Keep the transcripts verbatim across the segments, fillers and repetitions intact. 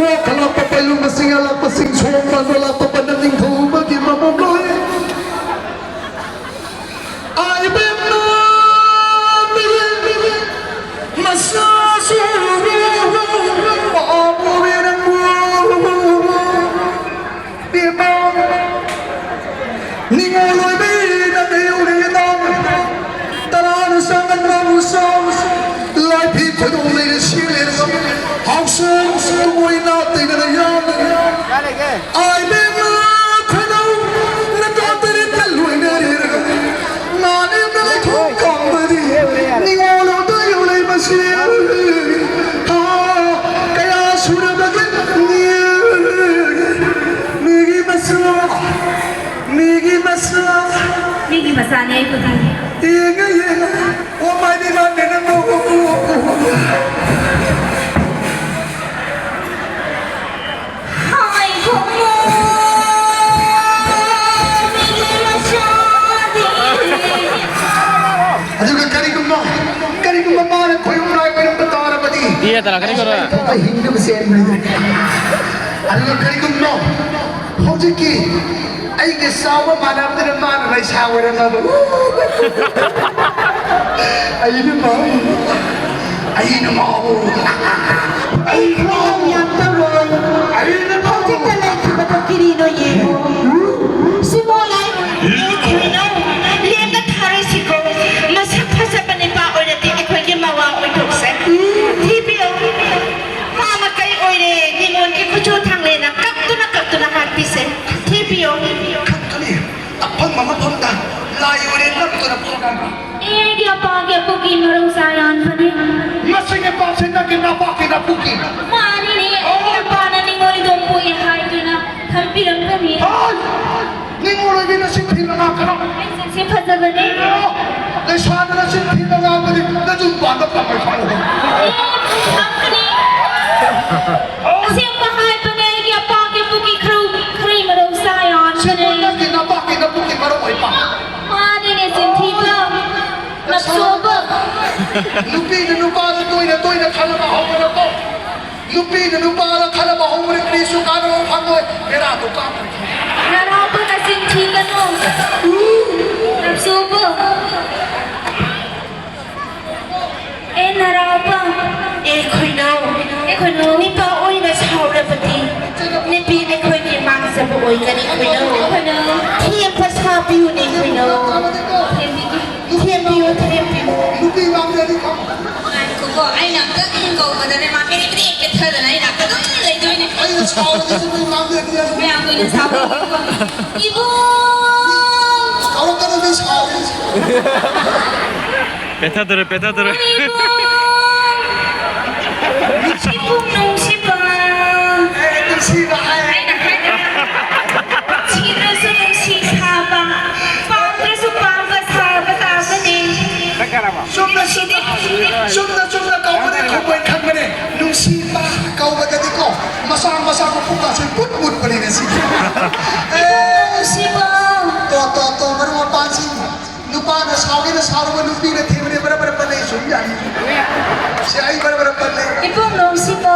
ꯋꯥ ꯈꯜꯂꯛꯄ ꯄꯩꯂꯨꯝꯕꯁꯤꯡ ꯍꯜꯂꯛꯄꯁꯤꯡ ꯁꯣꯝ ꯄꯥꯟꯕ ꯂꯥꯛꯄ ꯄꯟꯗ ꯅꯤꯡꯊꯧ ꯑꯃꯒꯤ ꯃꯃꯣꯝ ꯂꯣꯏ꯫ ꯑꯥ, ꯏꯕꯦꯝꯃ, ꯃꯤꯔꯦꯝ, ꯃꯤꯔꯦꯝ, ꯃꯆꯥꯁꯨ ꯄꯥꯝꯃꯨꯔꯦ ꯅꯪꯕꯨ꯫ ꯏꯕꯦꯝꯃ, ꯅꯤꯡꯉꯣꯜ ꯑꯣꯏꯕꯤ ꯅꯪ ꯌꯧꯔꯦ ꯅꯪ꯫ ꯇꯔꯥꯅ ꯆꯪꯉꯟꯕꯕꯨ ꯆꯥꯎ꯫ ꯂꯥꯏꯐꯤ ꯈꯣꯏꯗꯣꯝ ꯂꯩꯔ ꯁꯤ ꯂꯩꯔꯒ ꯍꯥꯎꯁ ꯇꯨꯡꯑꯣꯏ ꯅꯥ ꯇꯩꯗꯅ ꯌꯥꯝꯅ꯫ ꯑꯥꯏ ꯕꯦꯝꯃ ꯈꯣꯏꯅꯧ ꯅꯇꯣꯟ ꯇꯔꯦꯠꯇ ꯂꯣꯏꯅꯔꯦꯔꯒ ꯉꯥꯅꯦꯝꯅ ꯂꯩꯊꯣꯛ ꯀꯥꯡꯕꯗꯤ ꯅꯤꯉꯣꯜ ꯑꯣꯏꯗꯣꯏ ꯌꯧꯔꯦ ꯃꯁꯤ꯫ ꯊꯥ ꯀꯌꯥ ꯁꯨꯔꯕꯒꯦ ꯃꯤꯒꯤ ꯃꯆꯥ, ꯃꯤꯒꯤ ꯃꯆꯥ꯫ ꯃꯤꯒꯤ ꯃꯆꯥꯅꯦ ꯑꯩꯕꯨꯗꯤ꯫ ꯌꯦꯡꯉ ꯌꯦꯡꯉ ꯑꯣ ꯃꯥꯏꯗꯤ ꯃꯥꯟꯗꯦ ꯅꯪꯕꯨ꯫ ꯍꯥꯏ ꯈꯣꯡꯃꯣ, ꯃꯤꯒꯤ ꯃꯆꯥꯗꯤ꯫ ꯑꯗꯨꯒ ꯀꯔꯤꯒꯨꯝꯕ, ꯀꯔꯤꯒꯨꯝꯕ ꯃꯥꯅ ꯈꯣꯏꯔꯨꯝ ꯂꯥꯏ ꯈꯣꯏꯔꯨꯝꯕ ꯇꯥꯔꯕꯗꯤ, ꯏꯌꯦ ꯇꯔꯥ ꯀꯔꯤ ꯀꯔꯣ? ꯑꯩ ꯍꯤꯡꯅꯕ ꯆꯦꯟꯕꯅꯤꯗ꯫ ꯑꯗꯨꯒ ꯀꯔꯤꯒꯨꯝꯕ ꯍꯧꯖꯤꯛꯀꯤ ꯑꯩꯒ ꯆꯥꯎꯕ ꯃꯥꯟꯅꯕꯗꯨꯅ ꯃꯥꯅ ꯂꯩꯁꯥ ꯑꯣꯏꯔꯝꯃꯕ꯫ ꯑꯩꯅ ꯃꯥꯕꯨ, ꯑꯩꯅ ꯃꯥꯕꯨ, ꯑꯩ ꯈꯣꯏꯅꯧ ꯌꯥꯝ ꯇꯧꯔꯣꯏ꯫ ꯑꯩꯅ ꯃꯥꯕꯨ꯫ ꯍꯧꯖꯤꯛꯇ ꯂꯩꯈꯤꯕꯗꯣ ꯀꯤꯔꯤꯅꯣ ꯌꯦꯡꯉꯨ꯫ ꯁꯤꯃꯣ ꯂꯥꯏ, ꯑꯩ ꯈꯣꯏꯅꯧ ꯂꯦꯝꯅ ꯊꯥꯔꯣꯏꯁꯤꯀꯣ꯫ ꯃꯁꯛ ꯐꯖꯕ ꯅꯤꯄꯥ ꯑꯣꯏꯔꯗꯤ ꯑꯩꯈꯣꯏꯒꯤ ꯃꯋꯥ ꯑꯣꯏꯊꯣꯛꯁꯦ꯫ ꯊꯤꯕꯤꯌꯨ꯫ ꯃꯥ ꯃꯀꯩ ꯑꯣꯏꯔꯦ, ꯅꯤꯉꯣꯜꯒꯤ ꯈꯨꯆꯨ ꯊꯥꯡꯂꯦꯅ ꯀꯞꯇꯨꯅ ꯀꯞꯇꯨꯅ ꯍꯥꯠꯄꯤꯁꯦ꯫ ꯊꯤꯕꯤꯌꯨ꯫ ꯈꯛꯇꯅꯤ, ꯑꯐꯪꯕ ꯃꯐꯝꯗ ꯂꯥꯏ ꯑꯣꯏꯔꯦ ꯅꯞꯇꯨꯅ ꯐꯥꯒꯟꯕ꯫ ꯑꯦ, ꯑꯩꯒꯤ ꯑꯄꯥꯒꯤ ꯑꯄꯨꯒꯤ ꯃꯔꯧ ꯆꯥ ꯌꯥꯟꯕꯅꯤ꯫ ꯃꯁꯤꯒꯤ ꯄꯥꯎꯁꯦ ꯅꯪꯒꯤ ꯅꯄꯥꯒꯤ ꯅꯄꯨꯛꯀꯤ꯫ ꯃꯥꯅꯤꯅꯦ, ꯑꯩꯒꯤ ꯅꯨꯄꯥꯅ ꯅꯤꯡꯉꯣꯜ ꯏꯗꯣꯝ ꯄꯣꯛꯏ ꯍꯥꯏꯗꯨꯅ ꯊꯝꯕꯤꯔꯝꯕꯅꯤ꯫ ꯍꯣꯏ! ꯅꯤꯡꯉꯣꯜ ꯑꯣꯏꯕꯤ ꯅꯆꯤꯟ ꯊꯤꯕ ꯉꯥꯡꯒꯅꯨ꯫ ꯑꯩ ꯆꯤꯟꯁꯤ ꯐꯖꯕꯅꯦ꯫ ꯂꯩꯁꯥꯅ ꯅꯆꯤꯟ ꯊꯤꯕ ꯉꯥꯡꯕꯗꯤ ꯅꯌꯨꯝ ꯄꯥꯟꯕ ꯐꯪꯉꯣꯏ, ꯐꯪꯉꯣꯏ꯫ ꯑꯦ, ꯐꯪꯒꯅꯤ꯫ ꯑꯁꯦꯡꯕ ꯍꯥꯏꯕꯅꯦ, ꯑꯩꯒꯤ ꯑꯄꯥꯒꯤ ꯄꯨꯛꯀꯤ ꯈꯔꯨ-, ꯈꯔꯤ ꯃꯔꯧ ꯆꯥ ꯌꯥꯗ꯭ꯔꯦ꯫ ꯁꯤꯕꯨ ꯅꯪꯒꯤ ꯅꯄꯥꯛꯀꯤ ꯅꯄꯨꯛꯀꯤ ꯃꯔꯧ ꯑꯣꯏꯕ꯫ ꯃꯥꯅꯤꯅꯦ, ꯆꯤꯟꯊꯤꯕ꯫ ꯅꯞꯁꯣꯕ꯫ ꯅꯨꯄꯤꯅ ꯅꯨꯄꯥꯗ ꯇꯣꯏꯅ ꯇꯣꯏꯅ ꯈꯜꯂꯕ ꯍꯧꯕꯅꯀꯣ꯫ ꯅꯨꯄꯤꯅ ꯅꯨꯄꯥꯗ ꯈꯜꯂꯕ ꯍꯧꯕꯅ ꯀꯔꯤꯁꯨ ꯀꯥꯟꯅꯕ ꯐꯪꯉꯣꯏ꯫ ꯕꯦꯔꯥꯗꯨ ꯀꯥꯞꯄꯅꯤ꯫ ꯅꯔꯥꯎꯕ ꯅꯆꯤꯟ ꯊꯤꯒꯅꯨ꯫ ꯅꯞꯁꯣꯕ꯫ ꯑꯦ ꯅꯔꯥꯎꯕ꯫ ꯑꯦ ꯈꯣꯏꯅꯧ꯫ ꯑꯦ ꯈꯣꯏꯅꯧ꯫ ꯅꯨꯄꯥ ꯑꯣꯏꯅ ꯁꯥꯎꯔꯕꯗꯤ ꯅꯨꯄꯤ ꯑꯩꯈꯣꯏꯒꯤ ꯃꯥꯡꯖꯕ ꯑꯣꯏꯒꯅꯤ ꯈꯣꯏꯅꯧ꯫ ꯈꯣꯏꯅꯧ꯫ ꯊꯦꯝꯕ ꯁꯥꯕꯤꯌꯨꯅꯦ ꯈꯣꯏꯅꯧ꯫ ꯊꯦꯝꯕꯤꯒꯦ꯫ ꯊꯦꯝꯕꯤꯌꯨ, ꯊꯦꯝꯕꯤꯌꯨ꯫ ꯅꯨꯄꯤ ꯃꯥꯡꯖꯕꯤ ꯈꯪ-, ꯉꯥꯏꯈꯣꯀꯣ, ꯑꯩꯅ ꯑꯝꯇꯪ ꯀꯧꯕꯗꯅꯦ ꯃꯥ ꯄꯦꯔꯦ ꯄꯦꯔꯦ ꯄꯦꯠꯊꯗꯅ ꯑꯩ ꯅꯥꯛꯇ ꯑꯗꯨꯝ ꯂꯩꯗꯣꯏꯅꯦ꯫ ꯑꯩꯅ ꯁꯥꯎꯔꯗꯤ ꯅꯨꯄꯤ ꯃꯥꯡꯖꯕꯤ ꯍꯥꯏ꯫ ꯃꯌꯥꯝ ꯀꯨꯏꯅ ꯁꯥꯎꯔꯗꯤꯀꯣ꯫ ꯏꯕꯨꯡ! ꯀꯧꯔꯛꯀꯅꯨ, ꯃꯤ ꯁꯥꯎꯔꯦ꯫ ꯄꯦꯊꯗꯔꯦ, ꯄꯦꯊꯗꯔꯦ꯫ ꯏꯕꯨꯡ! ꯏꯕꯨꯡ ꯅꯨꯡꯁꯤꯕ꯫ ꯑꯦ, ꯅꯨꯡꯁꯤꯕ ꯍꯥꯏ꯫ ꯑꯩꯅ ꯍꯥꯏꯗ꯭ꯔꯥ? ꯁꯤꯗ꯭ꯔꯁꯨ ꯅꯨꯡꯁꯤ ꯁꯥꯕ, ꯄꯥꯝꯗ꯭ꯔꯁꯨ ꯄꯥꯝꯕ ꯁꯥꯕ ꯇꯥꯕꯅꯦ꯫ ꯆꯨꯝꯅ, ꯆꯨꯝꯅ, ꯆꯨꯝꯅ, ꯆꯨꯝꯅ ꯀꯧꯕꯅꯦ, ꯈꯨꯝꯃꯣꯏ ꯈꯪꯕꯅꯦ꯫ ꯅꯨꯡꯁꯤꯕ ꯀꯧꯕꯗꯗꯤꯀꯣ, ꯃꯁꯥ ꯃꯁꯥ ꯃꯄꯨꯛꯀꯥꯁꯦ ꯄꯨꯠ ꯄꯨꯠꯄꯅꯤꯅꯦ ꯁꯤꯗꯤ꯫ ꯑꯦ, ꯅꯨꯡꯁꯤꯕ꯫ ꯇꯣ, ꯇꯣ, ꯇꯣ, ꯃꯔꯨꯞ ꯃꯄꯥꯡꯁꯤꯡ, ꯅꯨꯄꯥꯅ ꯁꯥꯎꯒꯦꯅ ꯁꯥꯎꯔꯨꯕ, ꯅꯨꯄꯤꯅ ꯊꯦꯝꯕꯅꯦ, ꯕꯔ ꯕꯔ ꯄꯜꯂꯦ, ꯁꯨꯝ ꯌꯥꯅꯤ꯫ ꯁꯤ ꯑꯩ ꯕꯔ ꯕꯔ ꯄꯜꯂꯦ꯫ ꯏꯕꯨꯡ ꯅꯨꯡꯁꯤꯕ,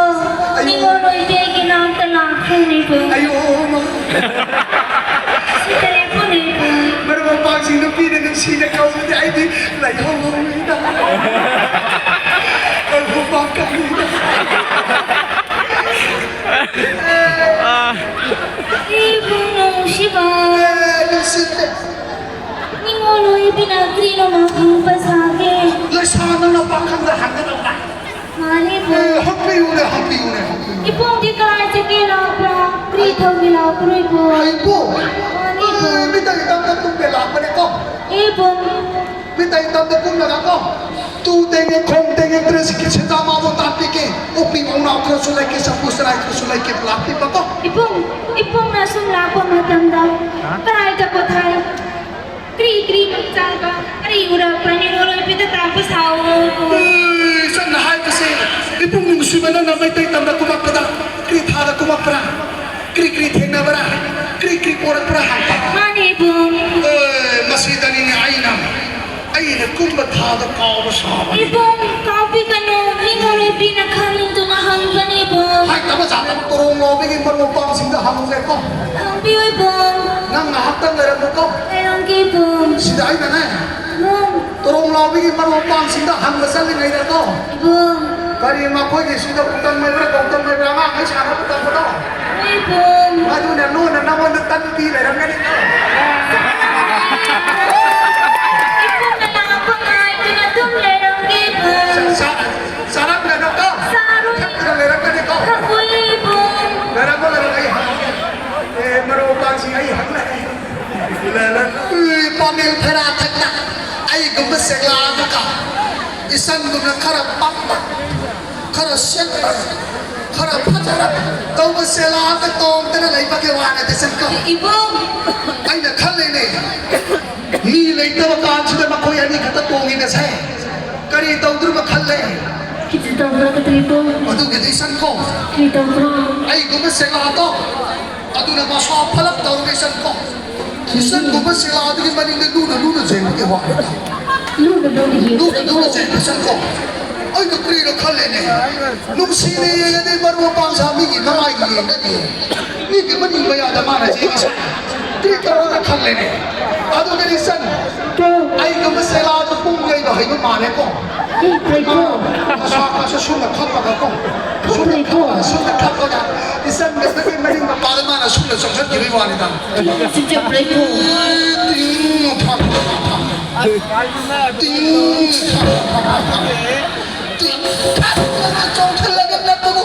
ꯑꯌꯣ꯫ ꯅꯤꯉꯣꯜ ꯑꯣꯏꯕꯤꯒꯤ ꯅꯥꯛꯇ ꯂꯥꯛꯈ꯭ꯔꯦꯅꯦ ꯏꯕꯨꯡ꯫ ꯑꯌꯣ, ꯃ-, ꯁꯤꯗꯔꯦ ꯄꯨꯅꯦ ꯏꯕꯨꯡ꯫ ꯃꯔꯨꯞ ꯃꯄꯥꯡꯁꯤꯡ, ꯅꯨꯄꯤꯅ ꯅꯨꯡꯁꯤꯅ ꯀꯧꯕꯗꯤ ꯑꯩꯗꯤ ꯂꯥꯏꯍꯧ ꯍꯧꯏꯗ꯫ ꯑꯩ ꯈꯨꯄꯥꯛ ꯀꯥꯏꯗ꯫ ꯏꯕꯨꯡ ꯅꯨꯡꯁꯤꯕ꯫ ꯑꯦ, ꯅꯨꯡꯁꯤꯠꯇꯦ꯫ ꯅꯤꯉꯣꯜ ꯑꯣꯏꯕꯤꯅ ꯀꯔꯤꯅꯣ ꯃꯥ ꯈꯪꯕ ꯁꯥꯒꯦ? ꯂꯩꯁꯥ ꯅꯪꯅ ꯄꯥꯈꯪꯗ ꯍꯪꯒꯗꯧꯕ꯫ ꯃꯥꯅꯤ ꯏꯕꯨꯡ꯫ ꯑꯦ, ꯍꯪꯕꯤꯌꯨꯅꯦ, ꯍꯪꯕꯤꯌꯨꯅꯦ, ꯍꯪꯕꯤꯌꯨꯅꯦ꯫ ꯏꯕꯨꯡꯗꯤ ꯀꯥꯏ ꯆꯠꯀꯦ ꯂꯥꯛꯄ꯭ꯔꯥ? ꯀꯔꯤ ꯇꯧꯒꯦ ꯂꯥꯛꯄ꯭ꯔꯣ ꯏꯕꯨꯡ? ꯑꯩꯕꯨ? ꯃꯥꯅꯤ ꯏꯕꯨꯡ꯫ ꯑꯦ, ꯃꯤꯇꯩ ꯇꯝꯗ ꯇꯨꯝꯒꯦ ꯂꯥꯛꯄꯅꯦꯀꯣ꯫ ꯏꯕꯨꯡ꯫ ꯃꯤꯇꯩ ꯇꯝꯗ ꯀꯨꯝꯂꯒ ꯀꯣ, ꯇꯨ ꯇꯦꯡꯉꯦ, ꯈꯣꯡ ꯇꯦꯡꯉꯦ, ꯇ꯭ꯔꯦꯁ ꯀꯤ ꯁꯦꯟꯖꯥ ꯃꯥꯕꯨ ꯇꯥꯛꯄꯤꯒꯦ꯫ ꯎꯄꯤ ꯎꯅꯥꯎ ꯈꯔꯁꯨ ꯂꯩꯈꯤ, ꯆꯐꯨ ꯆꯔꯥꯏ ꯈꯔꯁꯨ ꯂꯩꯈꯤ, ꯂꯥꯛꯄꯤꯕꯀꯣ꯫ ꯏꯕꯨꯡ, ꯏꯕꯨꯡꯅ ꯁꯨꯝ ꯂꯥꯛꯄ ꯃꯇꯝꯗ ꯀꯗꯥꯏꯗ ꯄꯣꯊꯥꯏ? ꯀ꯭ꯔꯤ ꯀ꯭ꯔꯤ ꯃꯆꯥꯕ ꯀꯔꯤ ꯎꯔꯛꯄ꯭ꯔꯅꯤ? ꯂꯣꯂꯣꯏꯕꯤꯗ ꯇꯥꯛꯄ ꯁꯥꯎ꯫ ꯑꯦ, ꯏꯆꯟꯅ ꯍꯥꯏꯕꯁꯦ, ꯏꯕꯨꯡ ꯅꯨꯡꯁꯤꯕ ꯅꯪꯅ ꯃꯩꯇꯩ ꯇꯝꯗ ꯀꯨꯝꯃꯛꯄꯗ ꯀ꯭ꯔꯤ ꯊꯥꯗ ꯀꯨꯝꯃꯛꯄ꯭ꯔꯥ? ꯀ꯭ꯔꯤ ꯀ꯭ꯔꯤ ꯊꯦꯡꯅꯕ꯭ꯔꯥ? ꯀ꯭ꯔꯤ ꯀ꯭ꯔꯤ ꯄꯣꯔꯛꯄ꯭ꯔꯥ ꯍꯥꯏꯕ꯫ ꯃꯥꯅꯦ ꯏꯕꯨꯡ꯫ ꯑꯦ, ꯃꯁꯤꯗꯅꯤꯅꯦ ꯑꯩꯅ, ꯑꯩꯅ ꯀꯨꯝꯕ ꯊꯥꯗ ꯀꯥꯎꯕ ꯁꯥꯕꯅꯤ꯫ ꯏꯕꯨꯡ, ꯀꯥꯎꯕꯤꯒꯅꯨ, ꯂꯣꯂꯣꯏꯕꯤꯅ ꯈꯪꯅꯤꯡꯗꯨꯅ ꯍꯪꯕꯅꯤ ꯏꯕꯨꯡ꯫ ꯍꯥꯏꯇꯕ ꯖꯥꯠꯇꯕ ꯇꯣꯔꯣꯡ ꯂꯣꯕꯤꯒꯤ ꯃꯔꯨꯞ ꯃꯄꯥꯡꯁꯤꯡꯗ ꯍꯪꯉꯨꯒꯦꯀꯣ꯫ ꯍꯪꯕꯤꯌꯨ ꯏꯕꯨꯡ꯫ ꯅꯪ ꯉꯥꯏꯍꯥꯛꯇꯪ ꯂꯩꯔꯝꯃꯨꯀꯣ꯫ ꯂꯩꯔꯝꯒꯦ ꯏꯕꯨꯡ꯫ ꯁꯤꯗ ꯑꯩꯅꯅꯦ, ꯏꯕꯨꯡ꯫ ꯇꯣꯔꯣꯡ ꯂꯥꯎꯕꯤꯒꯤ ꯃꯔꯨꯞ ꯃꯄꯥꯡꯁꯤꯡꯗ ꯍꯪꯕ ꯆꯠꯂꯤꯉꯩꯗꯀꯣ, ꯏꯕꯨꯡ꯫ ꯀꯔꯤ ꯃꯈꯣꯏꯒꯤ ꯁꯤꯗ ꯎꯇꯪ ꯃꯩꯕ꯭ꯔꯥ ꯒꯧꯇꯝ ꯃꯩꯕ꯭ꯔꯥ ꯑꯉꯥꯡꯈꯩ ꯁꯥꯟꯅꯕ ꯇꯝꯕꯗꯣ? ꯏꯕꯨꯡ꯫ ꯃꯗꯨꯅ ꯂꯨꯅ ꯅꯉꯣꯟꯗ ꯇꯟ ꯄꯤ ꯂꯩꯔꯝꯒꯅꯤꯀꯣ꯫ ꯏꯕꯨꯡꯅ ꯂꯥꯛꯄ ꯉꯥꯏꯗꯨꯅ ꯑꯗꯨꯝ ꯂꯩꯔꯝꯒꯦ ꯏꯕꯨꯡ꯫ ꯆꯥ-, ꯆꯥ-, ꯆꯥꯔꯝꯒꯅꯨꯀꯣ꯫ ꯆꯥꯔꯣꯏ꯫ ꯊꯛꯇꯅ ꯂꯩꯔꯝꯒꯅꯤꯀꯣ꯫ ꯊꯛꯑꯣꯏ ꯏꯕꯨꯡ꯫ ꯂꯩꯔꯝꯃꯣ, ꯂꯩꯔꯝꯃꯣ, ꯑꯩ ꯍꯪꯉꯒꯦ꯫ ꯑꯦ, ꯃꯔꯨꯞ ꯃꯄꯥꯡꯁꯤꯡ ꯑꯩ ꯍꯪꯂꯛꯑꯦ꯫ ꯎꯏ, ꯄꯥꯃꯦꯟ ꯐꯦꯔꯥ ꯊꯛꯇ ꯑꯩꯒꯨꯝꯕ ꯁꯦꯛꯂꯥ ꯑꯃꯒ ꯏꯆꯟꯒꯨꯝꯅ ꯈꯔ ꯄꯪꯕ, ꯈꯔ ꯁꯦꯠꯄ, ꯈꯔ ꯐꯖꯔ ꯇꯧꯕ ꯁꯦꯛꯂꯥ ꯑꯃꯒ ꯇꯣꯡꯗꯅ ꯂꯩꯕꯒꯤ ꯋꯥꯅꯦ ꯏꯆꯟ ꯀꯣ꯫ ꯏꯕꯨꯡ꯫ ꯑꯩꯅ ꯈꯜꯂꯤꯅꯦ, ꯃꯤ ꯂꯩꯇꯕ ꯀꯥꯟꯁꯤꯗ ꯃꯈꯣꯏ ꯑꯅꯤ ꯈꯛꯇ ꯇꯣꯡꯉꯤꯕꯁꯦ ꯀꯔꯤ ꯇꯧꯗ꯭ꯔꯤꯕ ꯈꯜꯂꯦ꯫ ꯈꯤꯇ ꯇꯧꯕ꯭ꯔꯥ ꯀꯇ꯭ꯔꯤꯕꯨ? ꯑꯗꯨꯒꯤꯗꯤ ꯏꯆꯟ ꯀꯣ꯫ ꯀꯔꯤ ꯇꯧꯕ꯭ꯔꯥ? ꯑꯩꯒꯨꯝꯕ ꯁꯦꯛꯂꯥꯗꯣ ꯑꯗꯨꯅ ꯃꯁꯥ ꯐꯂꯞ ꯇꯧꯔꯒ ꯏꯆꯟ ꯀꯣ꯫ ꯏꯆꯟꯒꯨꯝꯕ ꯁꯦꯛꯂꯥꯗꯨꯒꯤ ꯃꯅꯤꯡꯗ ꯂꯨꯅ ꯂꯨꯅ ꯆꯦꯟꯕꯒꯤ ꯋꯥꯅꯤꯗ꯫ ꯂꯨꯅ ꯂꯨꯅ ꯌꯦꯡ-, ꯂꯨꯅ ꯂꯨꯅ ꯆꯦꯟꯕ ꯏꯆꯟ ꯀꯣ꯫ ꯑꯩꯅ ꯀꯔꯤꯅꯣ ꯈꯜꯂꯦꯅꯦ꯫ ꯅꯨꯡꯁꯤꯅ ꯌꯦꯡꯉꯗꯤ ꯃꯔꯨ ꯃꯄꯥꯡ ꯁꯥ ꯃꯤꯒꯤ ꯃꯃꯥꯏꯒꯤ ꯌꯦꯡꯒꯅꯤ꯫ ꯃꯤꯒꯤ ꯃꯅꯤꯡ ꯃꯌꯥꯗ ꯃꯥꯅ ꯆꯦꯜꯂꯤꯁꯦ꯫ ꯀꯔꯤ ꯇꯧꯔꯒ ꯈꯜꯂꯦꯅꯦ꯫ ꯑꯗꯨꯒꯗꯤ ꯏꯆꯟ, ꯑꯩꯒꯨꯝꯕ ꯁꯦꯛꯂꯥꯗꯨ ꯄꯨꯡ ꯌꯩꯕ ꯍꯩꯕ ꯃꯥꯜꯂꯦꯀꯣ꯫ ꯃꯁꯥ ꯀꯥꯁꯨ ꯁꯨꯝꯅ ꯈꯞꯄꯒ ꯀꯣ꯫ ꯁꯨꯝꯅ ꯈꯞꯄꯒ, ꯁꯨꯝꯅ ꯈꯞꯄꯒ ꯏꯆꯟꯒꯤ ꯃꯅꯤꯡ ꯃꯄꯥꯗ ꯃꯥꯅ ꯁꯨꯝꯅ ꯆꯣꯡꯁꯤꯟꯈꯤꯕꯒꯤ ꯋꯥꯅꯤꯗ꯫ ꯇꯤꯡ ꯐꯥ ꯐꯥ ꯐꯥ ꯐꯥ꯫ ꯇꯤꯡ ꯐꯥ ꯐꯥ ꯐꯥ ꯐꯥ꯫ ꯇꯤꯡ ꯐꯥ ꯐꯥ ꯐꯥ ꯆꯣꯡꯁꯤꯜꯂꯒ ꯅꯞꯄꯕꯨ꯫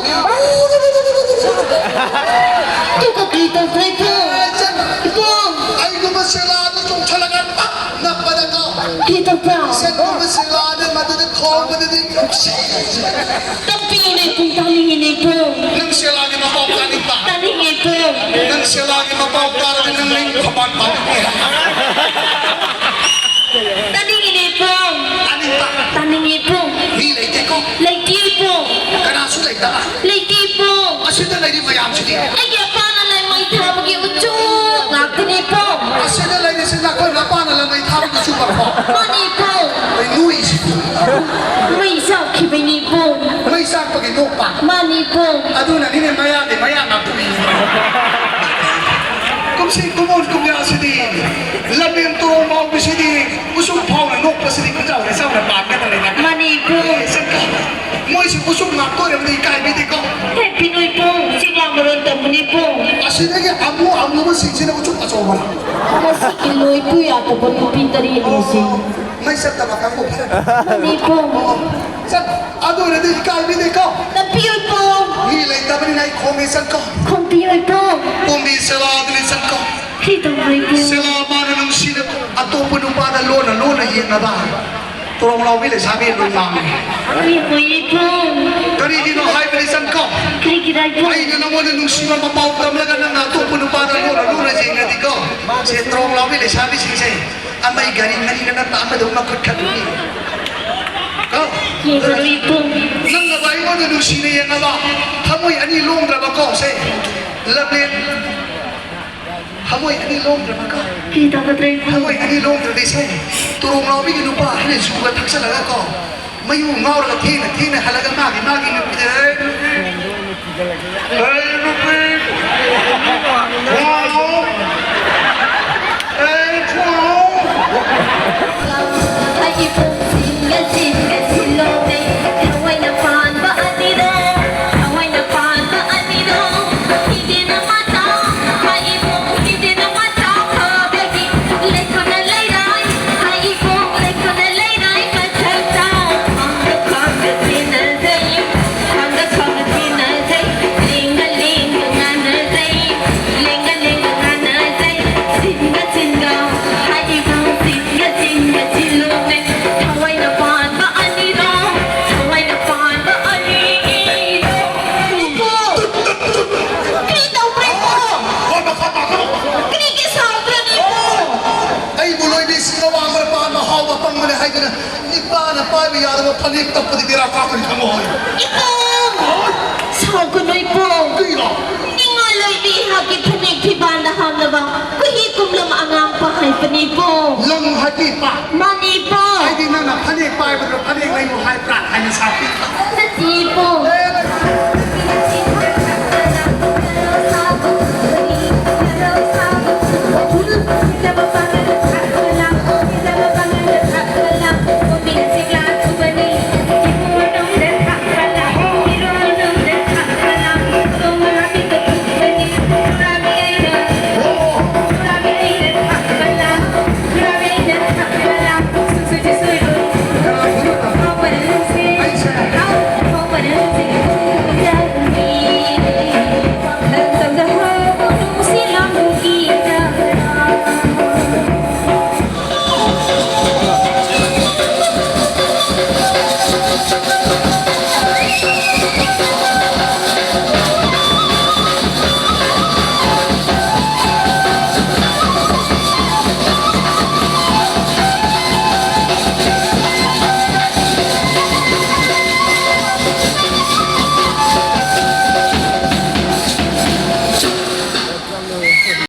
ꯇꯨ ꯀꯣ ꯀꯔꯤ ꯇꯧꯈ꯭ꯔꯦ ꯀꯣ? ꯏꯆꯟ, ꯏꯕꯨꯡ꯫ ꯑꯩꯒꯨꯝꯕ ꯁꯦꯛꯂꯥꯗ ꯆꯣꯡꯁꯤꯜꯂꯒ ꯄꯛ ꯅꯞꯄꯗ ꯀꯣ꯫ ꯀꯔꯤ ꯇꯧꯕ꯭ꯔꯥ? ꯏꯆꯟꯒꯨꯝꯕ ꯁꯦꯛꯂꯥꯗ ꯃꯗꯨꯗ ꯍꯣꯡꯕꯗꯗꯤ ꯅꯨꯡꯁꯤ꯫ ꯇꯥꯛꯄꯤꯌꯨꯅꯦ ꯄꯨꯡ, ꯇꯥꯅꯤꯡꯉꯤꯅꯦ ꯄꯨꯡ꯫ ꯅꯪ ꯁꯦꯂꯥꯒꯤ ꯃꯄꯥꯎ ꯇꯥꯅꯤꯡꯕ? ꯇꯥꯅꯤꯡꯉꯦ ꯄꯨꯡ꯫ ꯅꯪ ꯁꯦꯂꯥꯒꯤ ꯃꯄꯥꯎ ꯇꯥꯔꯗꯤ ꯅꯪ ꯅꯪ ꯈꯕꯥꯟ ꯄꯥꯅꯤꯡꯉꯦ꯫ ꯇꯥꯅꯤꯡꯉꯤꯅꯦ ꯄꯨꯡ꯫ ꯇꯥꯅꯤꯡꯕ? ꯇꯥꯅꯤꯡꯉꯦ ꯄꯨꯡ꯫ ꯃꯤ ꯂꯩꯇꯦꯀꯣ? ꯂꯩꯇꯦ ꯄꯨꯡ꯫ ꯀꯅꯥꯁꯨ ꯂꯩꯇꯕ? ꯂꯩꯇꯦ ꯄꯨꯡ꯫ ꯑꯁꯤꯗ ꯂꯩꯔꯤ ꯃꯌꯥꯝꯁꯤꯗꯤ? ꯑꯩꯒꯤ ꯑꯄꯥꯅ ꯂꯩꯃꯩ ꯊꯥꯕꯒꯤ ꯎꯆꯨ ꯉꯥꯛꯇꯅꯤ ꯄꯨꯡ꯫ ꯑꯁꯤꯗ ꯂꯩꯔꯤꯁꯤ ꯅꯈꯣꯏ ꯃꯄꯥꯅ ꯂꯩꯃꯩ ꯊꯥꯕꯒꯤ ꯎꯆꯨ ꯉꯥꯛꯇ꯭ꯔꯣ? ꯃꯥꯅꯤ ꯄꯨꯡ꯫ ꯑꯩ ꯅꯣꯏꯁꯤꯗꯤ꯫ ꯃꯩ ꯆꯥꯛꯈꯤꯕꯩꯅꯤ ꯄꯨꯡ꯫ ꯃꯩ ꯆꯥꯛꯄꯒꯤ ꯅꯣꯛꯄ? ꯃꯥꯅꯤ ꯄꯨꯡ꯫ ꯑꯗꯨꯅꯅꯤꯅꯦ ꯃꯌꯥꯗꯤ ꯃꯌꯥ ꯉꯥꯛꯇꯅꯤ꯫ ꯀꯨꯝꯁꯤ ꯀꯨꯃꯣꯟ ꯀꯨꯝꯌꯥꯁꯤꯗꯤ ꯂꯝꯕꯦꯟ ꯇꯣꯔꯣꯡ ꯃꯥꯎꯕꯤꯁꯤꯗꯤ ꯎꯁꯨꯞ ꯐꯥꯎꯅ ꯅꯣꯛꯄꯁꯤꯗꯤ ꯈꯨꯟꯖꯥꯎ ꯂꯩꯆꯥꯎꯅ ꯄꯥꯟꯒꯗꯕꯅꯤꯅ꯫ ꯃꯥꯅꯤ ꯄꯨꯡ꯫ ꯑꯦ, ꯆꯠꯀ-, ꯃꯣꯏꯁꯨ ꯎꯁꯨꯞ ꯉꯥꯛꯇ ꯑꯣꯏꯔꯕꯗꯤ ꯏꯀꯥꯏꯕꯤꯗꯦꯀꯣ꯫ ꯍꯦ ꯄꯤꯅꯣꯏ ꯄꯨꯡ, ꯆꯤꯡꯂꯥ ꯃꯔꯣꯟ ꯇꯝꯕꯅꯤ ꯄꯨꯡ꯫ ꯑꯁꯤꯗꯒꯤ ꯑꯃꯨ ꯑꯃꯨꯕꯁꯤꯡꯁꯤꯅ ꯎꯆꯨꯞ ꯑꯆꯧꯕꯔꯥ? ꯃꯁꯤꯒꯤ ꯂꯣꯏꯄꯨ ꯌꯥꯗꯕ ꯅꯨꯄꯤ ꯇꯔꯦꯠꯅꯤ ꯁꯤ꯫ ꯃꯩ ꯆꯠꯇꯕ ꯀꯥꯡꯕꯨ ꯈꯔ꯫ ꯃꯥꯅꯤ ꯄꯨꯡ꯫ ꯆꯠ-, ꯑꯗꯨ ꯑꯣꯏꯔꯗꯤ ꯏꯀꯥꯏꯕꯤꯗꯦꯀꯣ꯫ ꯇꯝꯄꯤꯌꯣꯏ ꯄꯨꯡ꯫ ꯃꯤ ꯂꯩꯇꯕꯅꯤꯅ ꯑꯩ ꯈꯣꯝꯃꯤ ꯆꯠꯀꯣ꯫ ꯈꯣꯝꯄꯤꯌꯣꯏ ꯄꯨꯡ꯫ ꯈꯣꯝꯕꯤ ꯁꯦꯂꯥꯗꯨꯅꯤ ꯆꯠꯀꯣ꯫ ꯀꯔꯤ ꯇꯧꯕ꯭ꯔꯣ ꯏꯕꯨꯡ? ꯁꯦꯂꯥ ꯃꯥꯅ ꯅꯨꯡꯁꯤꯅ ꯑꯇꯣꯞꯄ ꯅꯨꯄꯥꯗ ꯂꯣꯟꯅ ꯂꯣꯟꯅ ꯌꯦꯡꯅꯕ ꯇꯣꯔꯣꯡ ꯂꯥꯎꯕꯤ ꯂꯩꯁꯥꯕꯤ ꯂꯣꯏ ꯃꯥꯡꯉꯤ꯫ ꯏꯕꯨꯡ, ꯏꯕꯨꯡ꯫ ꯀꯔꯤꯒꯤꯅꯣ ꯍꯥꯏꯕꯅꯤ ꯆꯪꯀꯣ꯫ ꯀꯔꯤꯒꯤꯔ ꯏꯕꯨꯡ? ꯑꯩꯅ ꯅꯉꯣꯟꯗ ꯅꯨꯡꯁꯤꯕ ꯃꯄꯥꯎ ꯇꯝꯂꯒ ꯅꯪꯅ ꯑꯇꯣꯞꯄ ꯅꯨꯄꯥꯗ ꯂꯣꯟꯅ ꯂꯣꯟꯅ ꯌꯦꯡꯉꯗꯤꯀꯣ, ꯁꯦ ꯇꯣꯔꯣꯡ ꯂꯥꯎꯕꯤ ꯂꯩꯁꯥꯕꯤꯁꯤꯡꯁꯦ ꯑꯃꯩ ꯒꯥꯔꯤ ꯉꯥꯔꯤꯅ ꯅꯠꯇ ꯑꯃꯗꯧ ꯃꯈꯨꯠ ꯈꯟꯕꯅꯤ꯫ ꯀꯣ? ꯌꯦꯡꯒꯅꯨ ꯏꯕꯨꯡ꯫ ꯅꯪꯅꯕ ꯑꯩꯉꯣꯟꯗ ꯅꯨꯡꯁꯤꯅ ꯌꯦꯡꯉꯕ ꯊꯃꯣꯏ ꯑꯅꯤ ꯂꯣꯡꯗ꯭ꯔꯕꯀꯣ ꯁꯦ ꯂꯝꯂꯦꯟ ꯊꯃꯣꯏ ꯑꯅꯤ ꯂꯣꯡꯗ꯭ꯔꯕꯀꯣ꯫ ꯀꯔꯤ ꯇꯧꯒꯗ꯭ꯔꯦ? ꯊꯃꯣꯏ ꯑꯅꯤ ꯂꯣꯡꯗ꯭ꯔꯗꯤ ꯁꯦ ꯇꯣꯔꯣꯡ ꯂꯥꯎꯕꯤꯒꯤ ꯅꯨꯄꯥ ꯑꯍꯟꯅ ꯁꯨꯒ ꯊꯛꯆꯜꯂꯒ ꯀꯣ ꯃꯌꯨ ꯉꯥꯎꯔꯒ ꯊꯦꯡꯅ ꯊꯦꯡꯅ ꯍꯜꯂꯒ ꯃꯥꯒꯤ ꯃꯥꯒꯤ ꯅꯨꯄꯤꯗ ꯑꯩ ꯅꯨꯄꯤ ꯈꯨꯍꯥꯎ! ꯑꯩ ꯈꯨꯍꯥꯎ! ꯅꯤꯄꯥꯅ ꯄꯥꯏꯕ ꯌꯥꯗꯕ ꯐꯅꯦꯛ ꯇꯞꯄꯗꯤ ꯕꯦꯔꯥ ꯀꯥꯞꯀꯅꯤ ꯈꯪꯉꯣ꯫ ꯏꯄꯨ! ꯁꯥꯎꯒꯅꯨ ꯏꯄꯨ꯫ ꯀꯔꯤꯅꯣ? ꯅꯤꯡꯉꯥꯏ ꯂꯩꯕꯤ ꯑꯩꯍꯥꯛꯀꯤ ꯐꯅꯦꯛ ꯐꯤꯕꯥꯟꯗ ꯍꯥꯞꯅꯕ ꯀꯨꯍꯤ ꯀꯨꯝꯂꯝ ꯑꯉꯥꯡ ꯄꯥꯏꯕꯅꯤ ꯏꯄꯨ꯫ ꯂꯪ ꯍꯥꯏꯕꯤ ꯄꯥ꯫ ꯃꯥꯅꯤ ꯏꯄꯨ꯫ ꯑꯩꯗꯤ ꯅꯪꯅ ꯐꯅꯦꯛ ꯄꯥꯏꯕꯗꯨ ꯐꯅꯦꯛ ꯂꯩꯌꯨ ꯍꯥꯏꯕ꯭ꯔꯥ ꯍꯥꯏꯅ ꯁꯥꯕꯤ꯫ ꯅꯠꯇꯦ ꯏꯄꯨ꯫ ꯑꯦ,